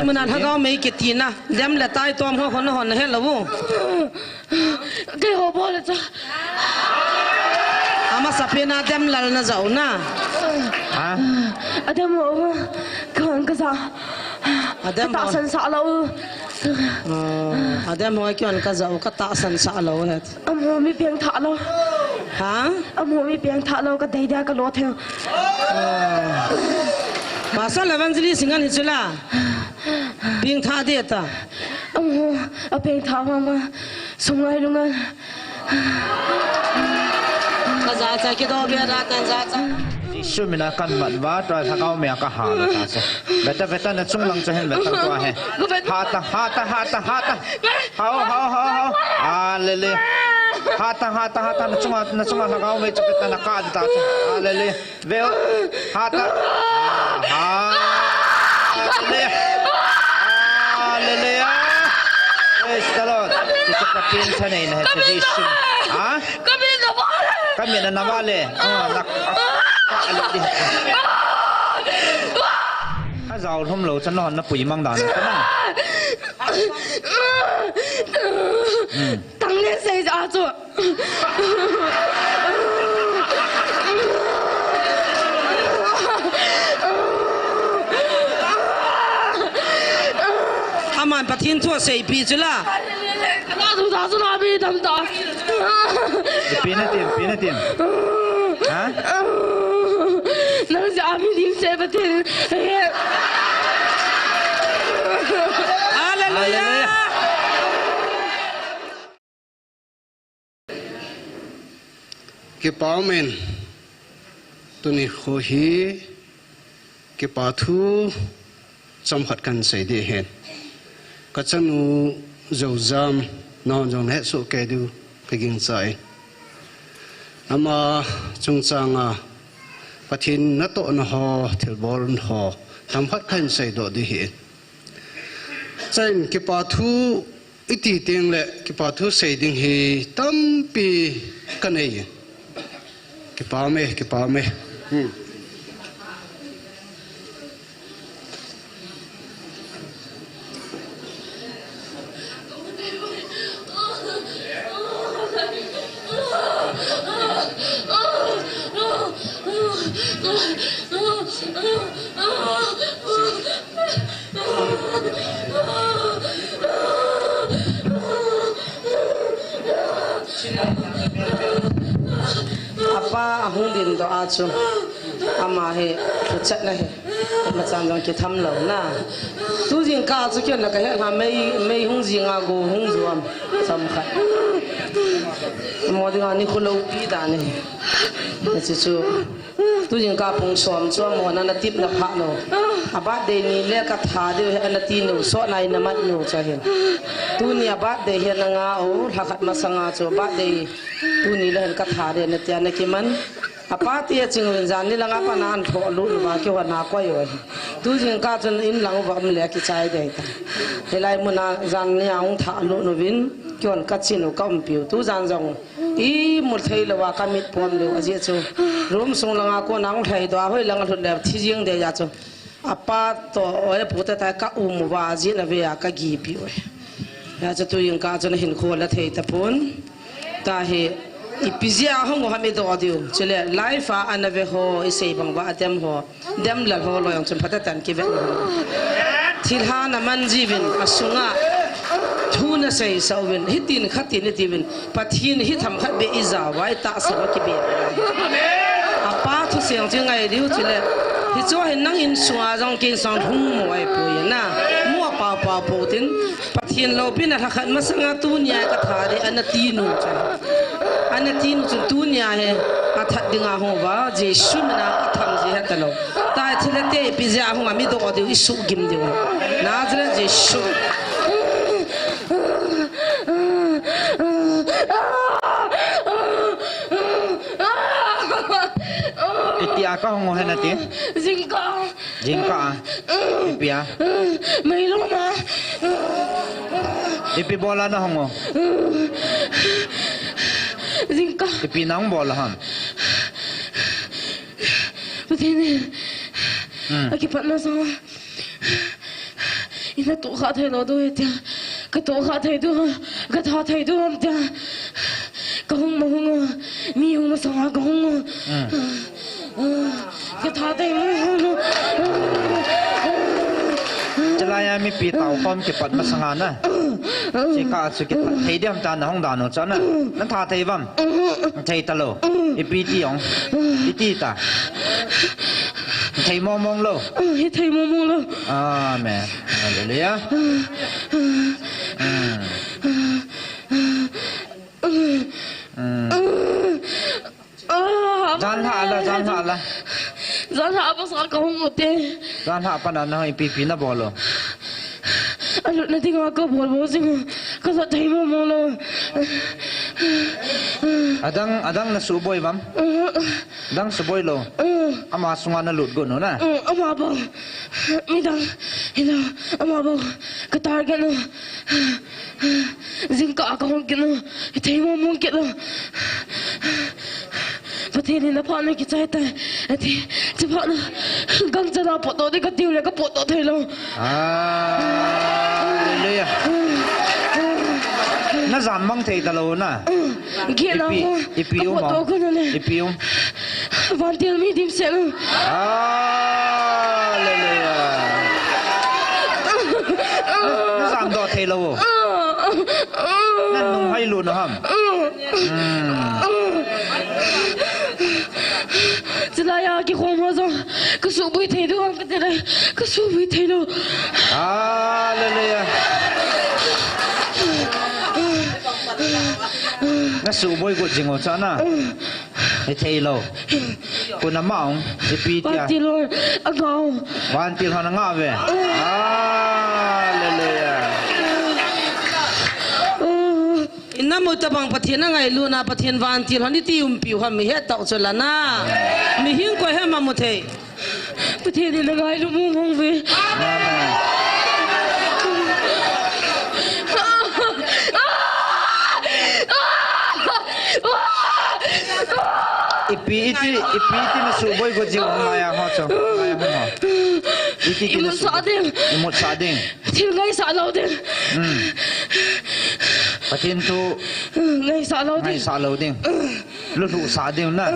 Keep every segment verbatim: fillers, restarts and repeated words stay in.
Muna lhagao mei kiti na, dem le tai tom ho hon hon he lo u. Keiho bol le cha. Amasa pen a dem lal na jao na. Ha? Adem ho, kon ka ja. Adem ho. Tahsan sa lo. Ah, adem ho kon ka jao, ka tahsan sa lo het. Amaho mi pengthah lo. Ha? Amaho mi pengthah lo, ka dei dia ka lo theng. Ah. Pastor le evangelist ngan hi chu la. Pengthah de ta. Amaho, apengthah mama. Sungai lunga. Ka ja cha ki do be ra tan ja cha. Jesu mina kan mat va, tua lhagao mei a ka ha lo ta cha. Veta, veta, na chung lang cha hen veta tua he. Ha ta, ha ta, ha ta, ha ta. Hao, hao, hao, hao. Hallelujah. Ha ta, ha ta, ha ta, na chunga, na chunga lhagao mei cha veta na ka ta cha. Hallelujah. Ve u. Ha ta. Ha. Hallelujah. Hallelujah. Praise the Lord. Chu chu Pathen thaneina ahi chu Jesu. Ha? Ka min na vale. Ka min na vale. Ah, na, ka, ka, ka jao lhum lo chan lo na pui mang dan. Hmm. Tang le sei ja chu. Aman Pathen thu aseipi chu la. Ka tu ta chu na bi dam ta. Pi na tin, pi na tin. Ha? Nang ja mi din se Pathen. Hallelujah. Hallelujah. Kipa umin, tuni kho hi kipa thu chomkhat kan sei ding ahin. Ka chanu Joujam, nang jong nahet soh kei diu ka gingchai. Ama chungchanga Pathen natohna ho, thilbol ho, chomkhat kan seidoh ding ahin. Chuin kipa thu iti teng le kipa thu sei ding hi tampi ka nei. Kipa me, kipa me. Hmm. Apa ahung dingdoh a chu ama hi thuchatna hi machan jong kitham lou na. Tu jingkah chu kei na ka het ha mei, mei hung jing a go hung juam chomkhat. Mo dinga nikho loupi dan ahi. Hichu chu. Tu jingkah pung som chu amahon ana tepna phat u. A birthday ni le ka tha diu ahi ana ti u, sotna in ana mat u chu ahin. Tuni a birthday hi ana nga u, lhakhat masanga chu birthday tuni le hin ka tha ding ana ti ana kiman. Apa ti a ching uvin jan ni langa pat na ana thoh lut uva keiho ana koi u ahi. Tu jingkah chun in lang uva um le kichai ding ta. Hilai muna jan ni a hung tha lut uvin keihon ka chin u ka umpi u. Tu jan jong Imu thei lou a ka mit pom lou a jeh chu. Room sung langa kona hung lhai doh a hoi langa lhun le thi jing ding a chu. Apa toh, oi, pu te tai ka um uva jeh a ve a ka gipi u. Hijeh chun tu jingkah chun ahin khol a thei tapon. Tahi, ipi jeh a hung u ham idoh diu. Chule, live a ana ve ho, isei bang uva adem ho. Dem lal ho loi jong chun phatah in kivet u. Thilha na man jiuvin, asunga thu na seisah uvin, hitin khatin iti uvin, Pathen hi themkhat beh ija uva, itahsa uva kibe. Apa thusei jong chu ngai diu chule. Hichu hin nang insunga jong kei sung hung mo ai poi na. Mo a pao pao pou tin, Pathen loupina lhakhat masanga tunia ka tha ding ana ti u chu. Ana ti u chun tunia hi athat dinga hung uva, Jesu mina atham ji heta lou. Tahi thilha te ipi jeh a hung a mi doh diu, isuhgim diu. Nazareth Jesu. Itia ka hung u hen ati? Jingkah. Jingkah a? Ipi a? Meilhon a. Ipi bol a na hung u? Jingkah. Ipi na hung bol a ham? Pathen in. Hmm. Akipatna sanga. Natoh kha thei lou diu ahi tia. Katoh kha thei diu, katha thei diu ham tia. Kahung ma hung a, mi hung masanga kahung a. Hmm. Katha thei ma hung a. Chulai a mipi tao khom kipat masanga na. Chika chu kipat thei diam ta nahung dan u chu na. Natha thei uvam? Thei talou. Ipi ti ong. Iti ta. Thei mong mong lou. Hithei mong mong lou. Amen. Hallelujah. Hmm. Hmm. Ah, janlhah la, janlhah la. Janlhah a pasal kahung u te. Janlhah a pat a nahung ipi ipi nabol u? Alutna dinga kabol bol jing u. Kasa thei mong mong lou. Adang, adang nasuboi uvam? Adang suboi lou. Ama sunga nalut got u na? Ama bang. Midang. Hilou. Ama bang. Ka target u. Jingkah a kahung kit u, hithei mong mong kit u. Pathen in aphat na kichai tai. Ati, chuphat na, gangchan a potdoh ding katiu le kapotdoh thei lou. Hallelujah. Najam mang thei talou na. Geh na ipi, ho, ipi um kapotdoh a? Kona le. Ipi um? Vantil mi dimset u. Hallelujah. Na, najam doh thei lou u. Nanung hoi lut u ham? Hmm. Chulai a kikhom ho jong, kasuboi thei diu ham kati le, kasuboi thei lou. Hallelujah. Nasuboi got jing u chu na. Hithei lou. Kona ma ong, ipi tia? Vantil hon angah u. Vantil hon angah uve. Hallelujah. Inamu tabang Pathen angailutna, Pathen vantil hon iti umpi u ham, mi het tau chu la na. Mihem koi ham amu thei. Pathen in angailu mong mong uve. Amen. Ipi iti, ipi iti nasuboi got jiu, maya ho chu, maya ho. Iti iti nasuboi. Imut sah ding. Imut sah ding. Thil ngaisah lou ding. Hmm. Pathen thu ngaisah lou ding. Ngaisah lou ding. Lulhu sah ding na.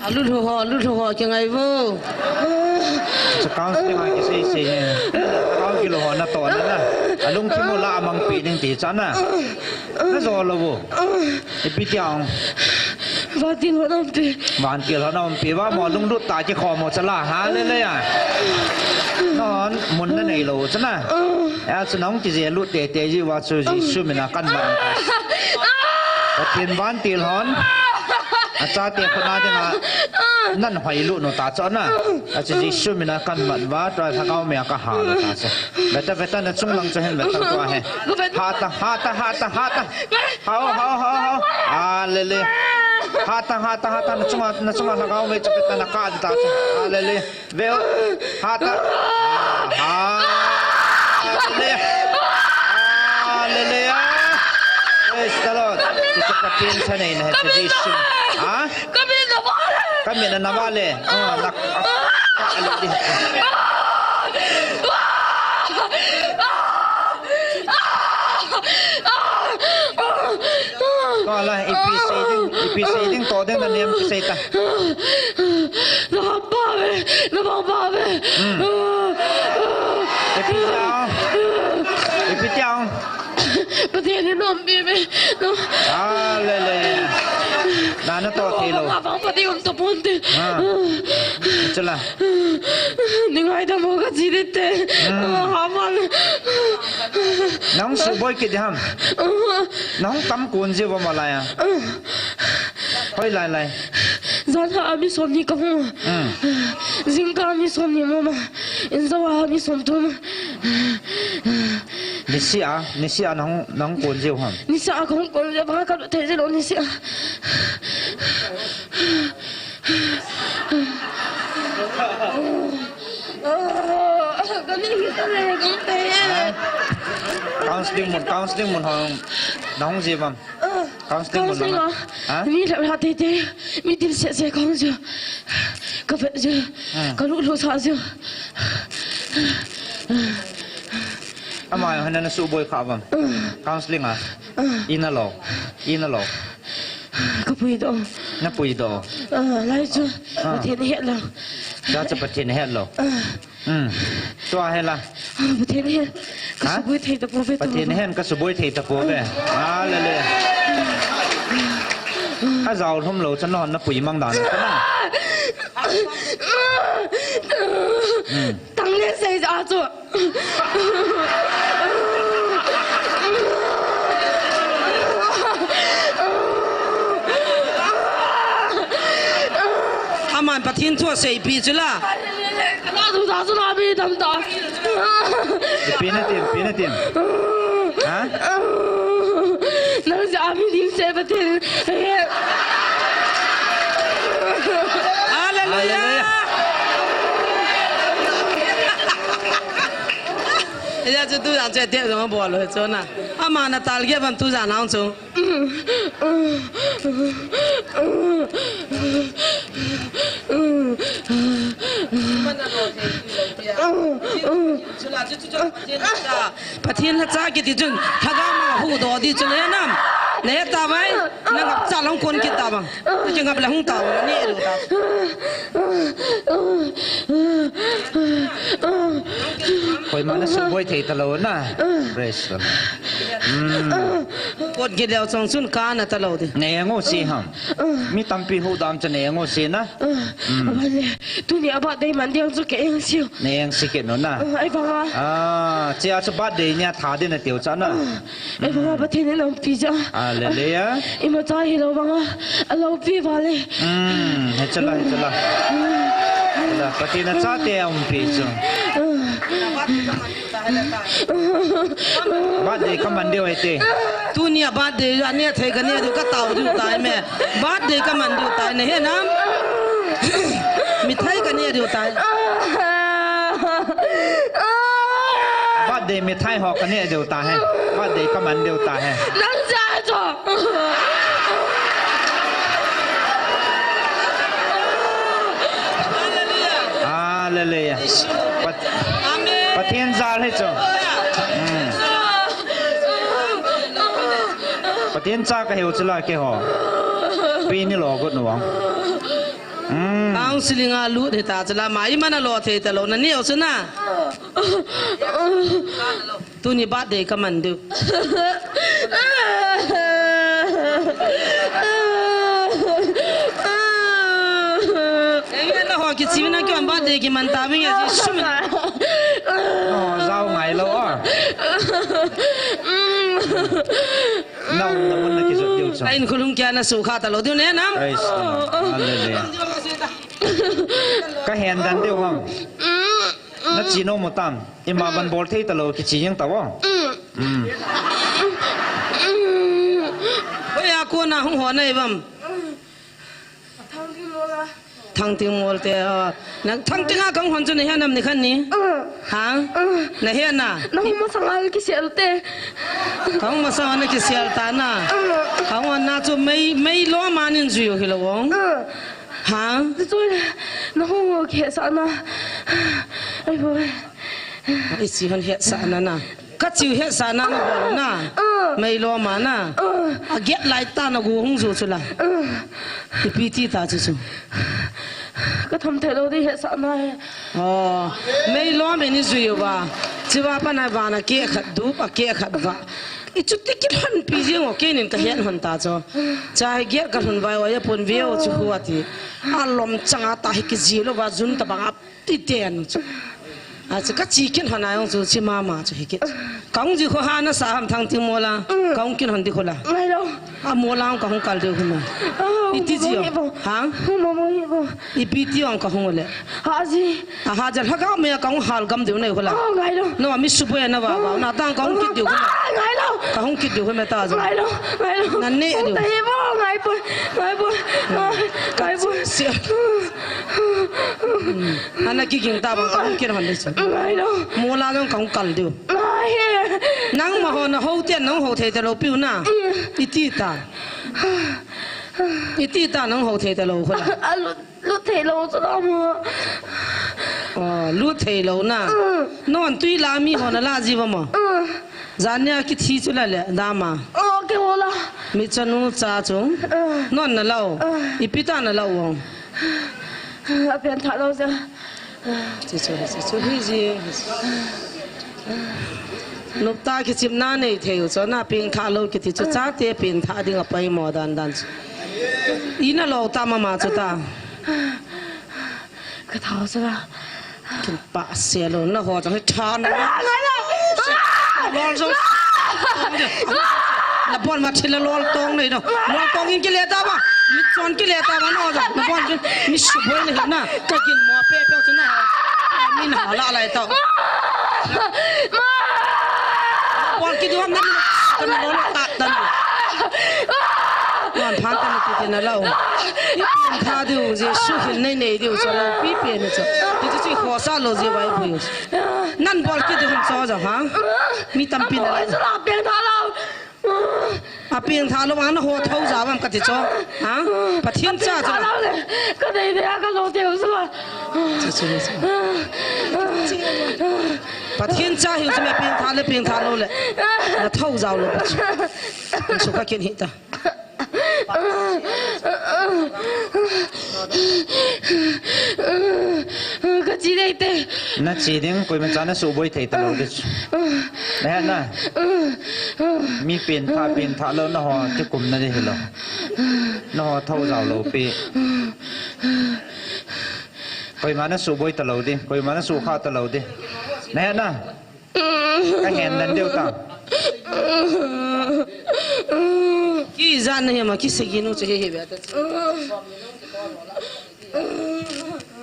A lulhu ho, lulhu ho kingai vo. Chu counseling a kisei sei. Kau kilo ho natohna na. Alungthim u la amangpi ding ti cha na. Najo lou vo. Ipi tia ong. Vantil hon umpi. Vantil hon umpi va mo lunglut tah kikhom u cha la. Hallelujah. Non mun nanei lou cha na. Achu nahung kije lut tete jiu va chu Jesu mina kamat. Pathen vantil hon. Achate khut a dinga. Nahoilutnu ta chu na. Achu Jesu mina kamat va, tua lhagao mia kahal ta chu. Veta, veta, nachung lang chu hin veta tua hi. Hata, hata, hata, hata. Hao, hao, hao, hao. Hallelujah. Hata, hata, hata, nachunga, nachunga lhagao mia chu veta nakah ta chu. Hallelujah. Veo. Hata. Aha. Hallelujah. Hallelujah. Praise the Lord. Hichu Pathen thaneina ahi, chu Jesu. Ha? Kamin na vale. Ah, nak. Tua la, ipi sei ding, ipi sei ding, to ding na niam sei ta. Na bang ba ve, na bang ba ve. Hmm. Ipi tia ong. Ipi tia ong. Pathen in umpi ve. Hallelujah. Na natoh thei lou. Bang ba ding um ta ponte. Ha. Chu la. Ni ngaidam mo kachi ding te. Hmm. Ha man. Nahung suboi kit ding ham. Nahung tam kon jiu va malai a. Hoilai lai. Jan a mi somni kahung. Hmm. Jingkah a mi somni mo ma. Injou a mi somthum. Nisih a, nisih a nahung, nahung kon jiu ham. Nisih a kahung kon jiu va kalut thei ji lou nisih a. Counseling mun, counseling mun hung, nahung jiu vam. Counseling mun nahung. Ha? Mi lhep lha tete, mi dil se se kahung jiu. Kavet jiu. Hmm. Kalut lut sah jiu. Ama hana na suboi kha bang. Counseling a. Ina lo. Ina lo. Ka puidoh. Na puidoh. Ah, lai chu. Ah. Pathen het lo. Cha cha Pathen het lo. Ah. Hmm. Tua hela. Ah, Pathen het. Ka Ha? Suboi thei tapouve tu. Pathen hen ka suboi thei tapouve. Ah, le le. A jao lhum lo chan lo na pui mang dan. Hmm. Tang le sei ja chu. Aman Pathen thu aseipi chu la. Kana thu ta chu la mi dam ta. Pi na tin, pi na tin. Ha? Nang ja mi ding se Pathen. Hallelujah. Hallelujah. Ella chu tu jan che te jong bol lo chu na. Ama na tal ge ban tu jan ang chu. Pathen la cha kiti chun, lhagao ma huhdoh di chun, he nam, na he ta vai, na ngap cha long kon kit ta bang, na kingap la hung ta bang, ni elu ta. Koima na suboi thei ta lo na. Praise the Lord. Hmm. Kot gileo chong chun ka na ta lo di. Ne ngo si ham. Mi tampi hu dam cha ne ngo si na. Hmm. Avale, tuni a birthday man diang chu ke eng si. Ne eng si ke no na. Ai banga. Ah, chia chu birthday nia tha de na teu cha na. Ai banga Pathen in umpi ja. Hallelujah. Ima cha hi lo banga. A lo pi vale. Hmm, he chala, he chala. Chala, Pathen a chate a umpi chu. Birthday ka man diu ahi te. Tuni a birthday a ne thei ka ne diu ka tao diu tai me. Birthday ka man diu tai ne he nam. Mithai ka ne diu tai. Birthday mithai ho ka ne diu ta he. Birthday ka man diu ta he. Nang ja jo. Hallelujah. Pat-, Amen. Pathen jal hi chu. Hmm. Pathen cha ka hiu chu la ke ho. Pi ni lo got nu ang. Hmm. Counseling a lut hi ta chu la mai mana lo thei ta lo na ni o chu na. Tuni birthday ka man diu. Ei, na ho kichi na kyo birthday ki man ta bing ya ji sum. Oh, jao ngai lo, oh. Na um na mun na kijot diu chu. Ai, in khulum kya na sukha ta lo diu ne nam. Praise the Lord. Hallelujah. Ka hen dan diu ham. Na chi nom u tam. Ima ban bol thei ta lo kichi jeng ta vo. Mm. Hoiya kona hung hon nai uvem? Thangting mol te, ah, nang Thangting a kahung hon chu na he nam ni khan ni? Ha? Na he na? Na hung masang a kisel te. Kahung masang a na kisel ta na. Kahung hon na chu mei, mei lo ma nin jui u hi lo vong. Ha? Chu na hung u kihetsahna. Ai boi. Ichi hon hetsahna na. Ka chiu hetsahna na bol na. Ah. Mei lo ma na. Ah. A get lai ta na gu hung ju chu la. Ah. Ipi ti ta chu chu. Ka tham thei lo di hetsahna he. Oh. Mei lo me ni jui uva. Chiva pa na va na ke khat du pa ke khat va. I chu ti ki hon pi jing o ke nin ka het hon ta chu. Cha he get ka hon vai o ya pon ve o chu hu ati. A lom chang a ta he ki ji lo va jun ta bang a Ti ten chu. A chu ka chi kin hon a jong chu chi mama chu hi kit. Kahung ji kho ha na sa ham Thangting mola. Mm. Kahung kin hon di kho la. Ngai lo. A mola kahung kal diu huma. Oh, iti ji mama hi bo. Ha? Mama hi bo. Ipi ti ong kahung le. Ha ji. A ha ja lhagao me kahung hal gam diu nei kho la. Oh, ngai lo. No mi suboi na va va. Na tang kahung kit diu huma. Ah, ngai lo. Kahung kit diu huma ta jo. Ngai lo. Ngai lo. Na ne diu. Ngai bo, ngai bo. Ngai bo. Ngai bo. Si. Ana kiging ta bang kahung kin hon di chu. Ngai lo. Mola jong kahung kal diu. Ngai he. Nangma ho na ho te nang ho thei ta lo piu na. Mm. Iti ta. Iti ta nang ho thei ta lo kho la. A lut, lut thei lo chu la mo. Oh, lut thei lou na. Mm. Non tui la mi ho na la ji ba mo. Mm. Jan nia kithi chu la le dam a. Oh, kei ho la. Mi chanu cha chu. Mm. Non na lou. Mm. Ipi ta na lou. A piang tha lou ja. Chu chu chu chu hi ji. Nop ta kichim na nei thei u chu na piang tha lou kiti chu chate piang tha ding a poimo dan dan chu. Ina lou ta mama chu ta. Ka thau sala. Kin pa se lou na ho jong hi tha na. Ah, ngai la. Lol jong. Na bon ma thil lol tong nei no. Lol tong in kile ta ba. Mi chon kile ta ba no jong. Na bon jong. Mi su boi na hi na. Ka kin mo pe pe chu na. Mi na la lai ta. Ma. Bon ki duam na mi. Ka na lol ta tan. Wan phan ta ni ti ti na lou. Ipi tha diu, Jesu hin nei nei diu, chu lou pi pi ni chu. Ti chu chu khosa lou ji vai pui. Nan bol kit diu hin cho ja ha. Mi tampi na. Oi, chu la piang tha lou. A piang tha lou, ana ho thou ja vam ka ti cho. Ha? Pathian cha cha. Ka dei dei ka lou teu chu la. Chu chu chu. Pathian cha hiu chu me piang tha le piang tha lou le. Na thou jao lou. Chu ka kin hi ta. Ka chi dei te. Na chi ding, koima cha na suboi thei ta lou di chu. Na he na. Mi piang tha, piang tha lou na ho, ti kum na di hi lou. Na ho thou jao lou pi. Koima na suboi ta lou di, koima na sukha ta lou di. Na he na. Ka ngen nan deu ta. Ki jan na hi ma, ki segi nu che he he bia ta.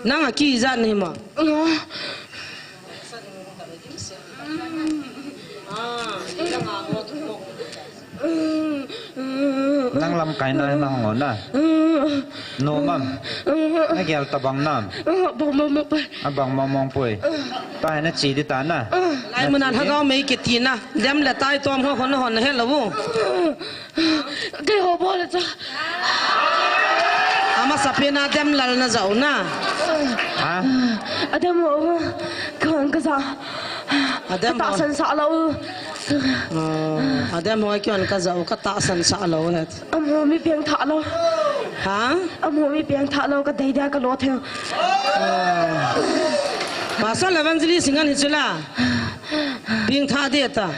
Nang a ki jan na hi ma. Nang lamkai na, nang ngo na. Nom am. Na gel ta bang nam. Bang mong mong poi. A bang mong mong poi. Ta na chi di ta na. Lai mun a lhagao mei kiti na. Dem le tai tom ho hon hon he lou. Kei ho bol le cha. Amasa pen a dem lal na jao na. Ha? A dem ho. Ka hon ka ja. A dem ho. Ka tahsan sa lou. Oh, a dem ho kei hon ka ja u ka tahsan sa lou het. Amaho mi piang tha lou. Ha? Amaho mi piang tha lou, ka dei dia ka lo thei. Oh. Pastor Evangelist ngan hi chu la. Piang tha de ta.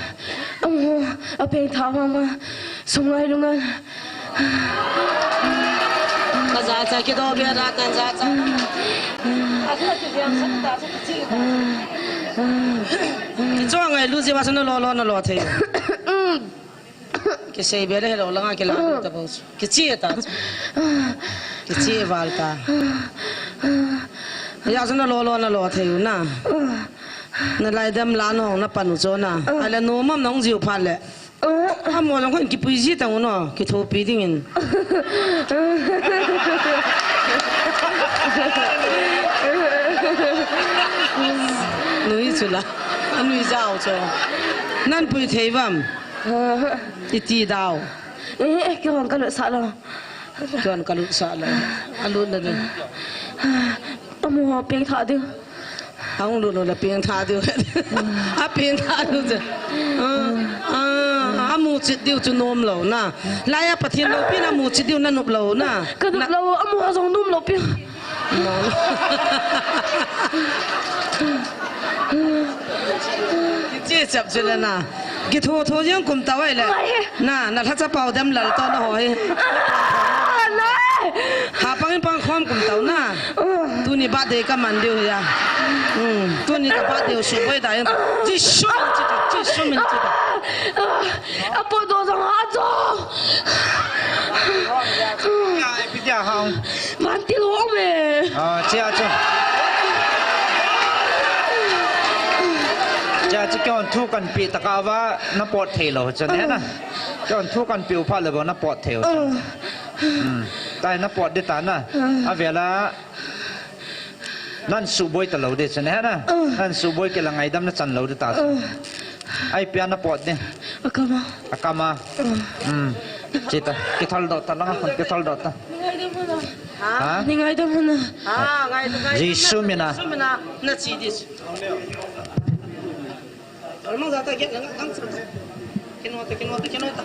Amaho, a piang tha ma ma. Sum ngai lunga. Ka ja cha ki do bia da kan ja cha. Ki cho ngai lu je ba sa na lo lo na lo thei. Kisei be le hello langa kila ta bo. Kichi ta. Kichi val ta. Ya jana lo lo na lo thei u na. Na lai dem la no na panu cho na. Ala no mam nong jiu pha le. Amo jong kon kipui ji tang u no. Kithopi ding in. Nui chu la. Anui jao cho. Nan pui thei vam. Iti dau. Eh, eh, kei hon ka lut sah lou. Kei hon ka lut sah lou. A lut na ding. Amu ho peng tha diu. Ahung lut lou la peng tha diu. A peng tha diu chu. Ah, ah, amu chit diu chu nom lou na. Laiya Pathen loupina amu chit diu na nop lou na. Ka nop lou, amu ho jong nom lou pi. Kiche chap chu le na. Kitho tho jeng kum ta wai le. Nai. Na, na lhacha pau dem lal to na hoi. Ah, nai. Ha pang in pang khom kum tau na. Ah. Tuni birthday ka man diu ya. Hmm, tuni ka birthday u su boi da yang. Jisu min chi ta, Jisu min chi ta. Ah, apo do jong ha jo. Ai, pi dia hang. Van til ho me. Ah, chia chu. Chia chu kei hon thu kan pe taka va na pot thei lou chu ne na. Kei hon thu kan pe u pha le bo na pot thei u chu. Hmm. Tai na pot de ta na. A vela nan suboi ta lou de chu ne na. Nan suboi kei la ngaidam na chan lou de ta chu. Ai pia na pot de. Akama. Akama. Hmm. Chita. Kithal do ta langa khon kithal do ta. Ha? Ni ngaidam hon a. Ha, ngaidam, ngaidam. Jesu mina. Jesu mina. Na chi dis. Almang jata get lang ang sa. Kino ta, kino ta, kino ta.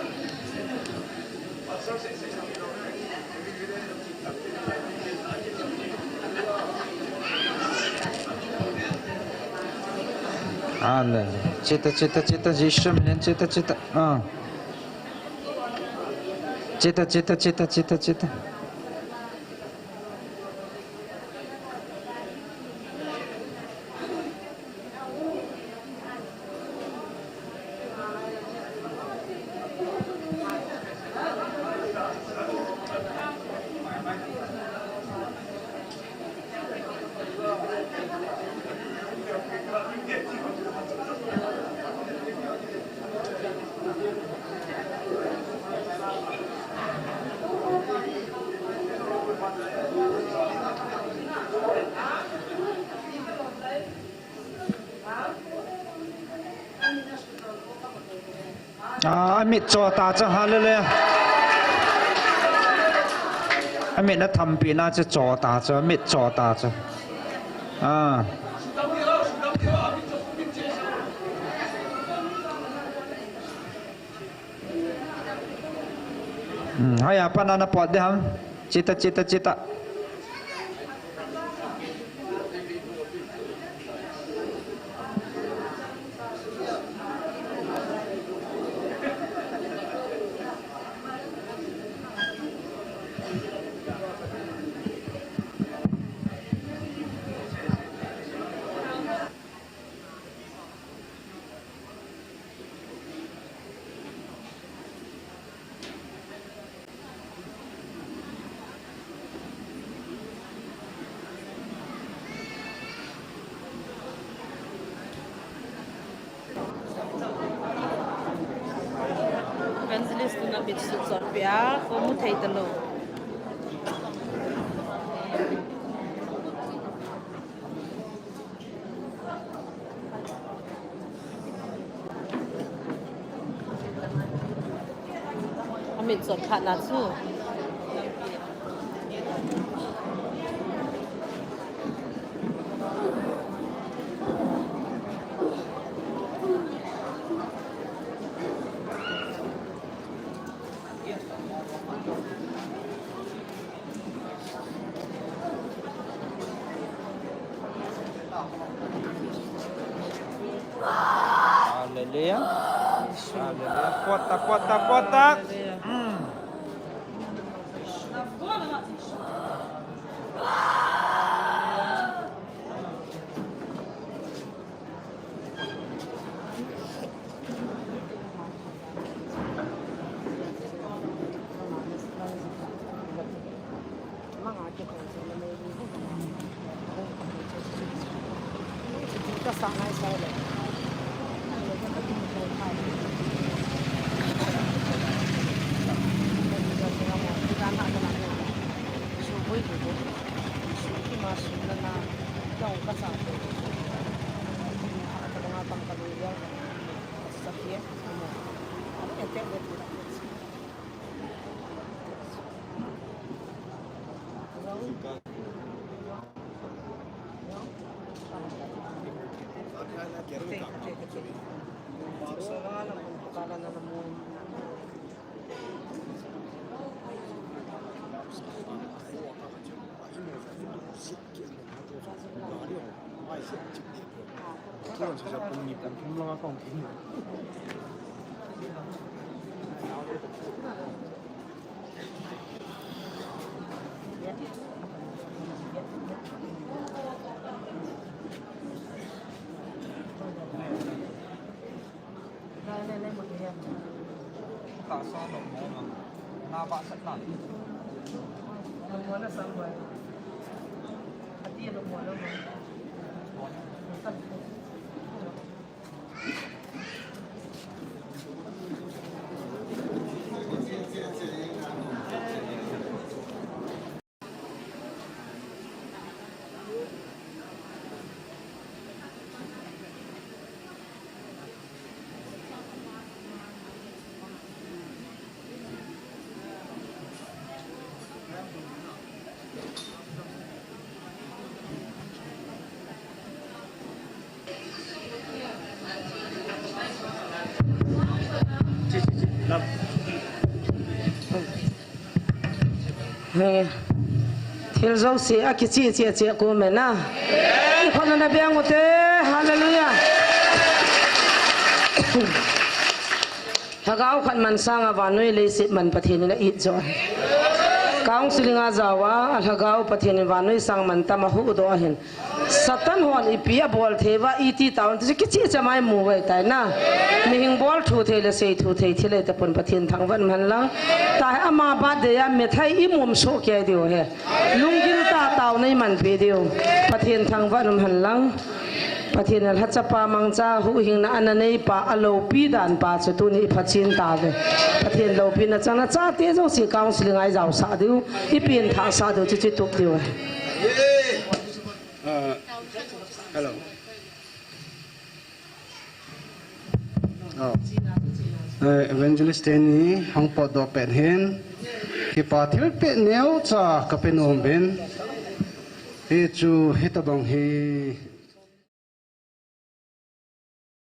Amen. Chita, chita, chita, Jesu mina, chita, chita. Ah. Chita, chita, chita, chita, chita. Ah, amit cho ta chu, hallelujah. Amit na thampi na chu cho ta chu, amit cho ta chu. Ah. Hmm, haya pana na pot de ham. Chita, chita, chita. Evangelist tuna mit sut sot pia, ko mu thei ta lo. Amit sot phat na chu. Hallelujah. Hallelujah. Kuat tak, kuat tak, kuat tak. Hmm. He. Thil jouse akicheh cheh cheh kum e na. I khut na beng u te. Hallelujah. Lhagao khat man sanga vannoi leiset man Pathen in a-it jo ahi. Counseling a jao a, a lhagao Pathen in vannoi sang man tam a huhdoh ahin. Satan hon ipi abol thei uva, iti tauvin ti chu kicheh cheh mai mu uve tai na. Mihing bol thu thei le sei thu thei thil ei tapon Pathen thangvah in um hen lang. Tahi ama birthday a mithai imum soh kei diu ahi. Lunggil tah a taona iman peh diu. Pathen thangvah in um hen lang. Pathen in lhachapa mangcha huhhingna ana neipa, aloupi dan pa chu tuni iphachen tauve. Pathen loupina chang a chate jouse counseling a ijaosah diu, ipenthahsah diu, chuche tup diu. Ah, hello. Oh. Eh, evangelist teni hung potdoh pet hin. Kipa thilpeh neocha kape nom uvin. Hichu hitobang hi